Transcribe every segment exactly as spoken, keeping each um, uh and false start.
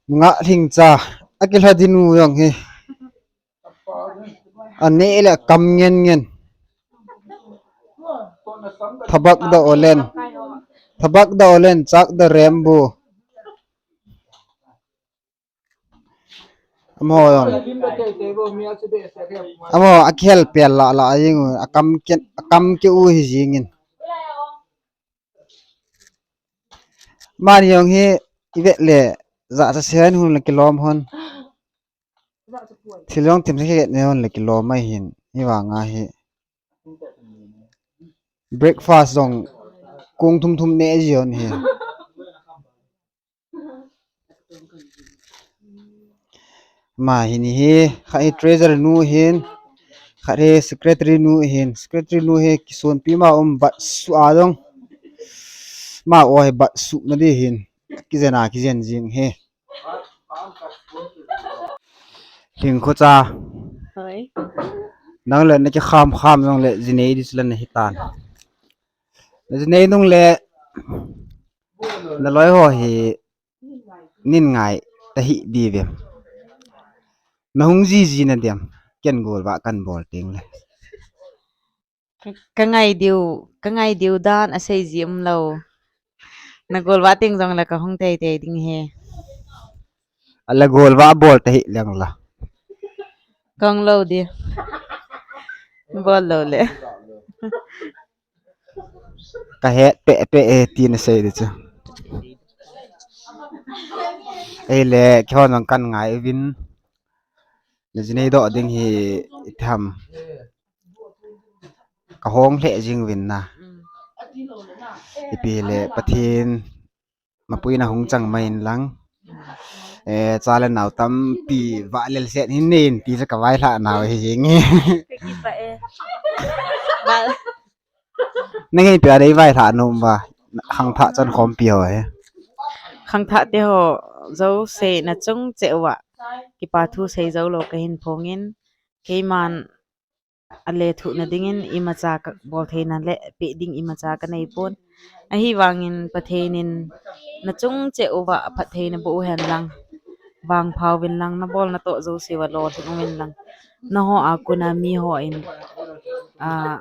Nungah Lhingcha, akilha ding u jong hi. Aneh le akam ngen ngen. Thabak da olen. Thabak da olen, chak da rembu. Amaho jong. Amaho akihel pel lah lah jing u, akam ke, akam ke u hi jingin. Mani jong hi ivet le, jachat sen hon le kilom hon. Thil jong thim se khet ne hon le kilom mai hin, hivanga hi. Breakfast jong kong thum thum ne ji hon hi. Ama hin hi, khat hi treasurer nu hin, khat hi secretary nu hin, secretary nu hi kisonpi ma um bat su a jong. Ma o hi bat su na di hin. Kijen a, kijen jing hi. Lhingkhocha. Hoi. Nang le na kikham kham jong le jinei di chu la na hitan. Na jinei nung le na loi ho hi nin ngai ta hi di ve. Na hung jiji na diam. Ken gol va kan bol ting le. Ka, ka ngai diu, ka ngai diu dan asei ji um lou. Na gol va ting jong le ka hung tei tei ding he. Ala gol va bol ta hi leng la. Kong lou di. Bol lou le. Ka het pe pe e ti na sei di chu. Ei le, kihon jong kan ngai vin. Na jinei doh ding hi itham. Ka hong lheh jing vin na. Mm. Ipi le Pathen mapuina hung chang mai in lang. Eh, cha le nau tampi va lel set hin nei in ti cha ka vaihla nau hi jing hi. Ka kipah e. Ba. Na ngei pia dei vaihla nom ba. Khangthah chan khompi ho he. Khangthah te ho jouse na chung cheh uva. Kipa thu sei jou lou ka hin phong in. Keiman a lethuhna dingin imacha ka bol theina le peh ding imacha ka nei pon. Ahivangin Pathen in na chung cheh uva phatthei na boh u hen lang. Vangpha uvin lang, na bol na toh jouse uva lolhing uvin lang. Nangho a kona mi hon, ah,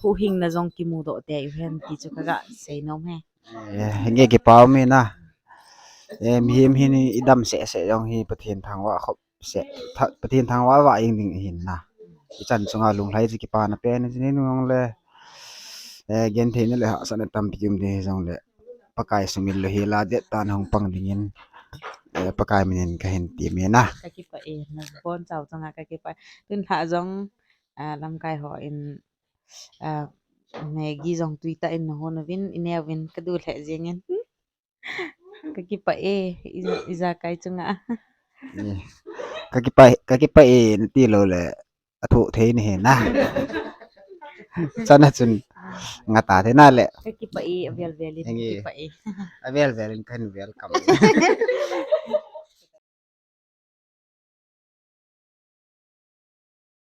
huhhingna jong kimu doh tei u hen ti chu ka ga sei nom e. Eh, nge kipa um e na. Eh, mihem hin i dam seh seh jong hi Pathen thangvah khop seh, tha-, Pathen thangvah vah jeng ding ahin na. I chan chunga lunglhai chu kipana pen, i chin nung le, eh, gentheina le hahsatna tampi um ding hi jong le, Pakai sumil lou hi la det tan hung pang dingin, eh, Pakai minin ka hin ti me na. Ka kipah e, na bon chau chunga ka kipah. Tun lha jong, ah, lamkai hon, ah, Maggie jong tui tah in na hon uvin, i neh uvin ka du lheh jeng in. Ka kipah e, i, ijakai chunga. Eh, ka kipah, ka kipah e, na ti lou le, athoh thei nahi na. Chana chun, nga ta thei na le. Ka kipah e, avel vel in, Enge. Kipah e. Avel vel in kan welcome.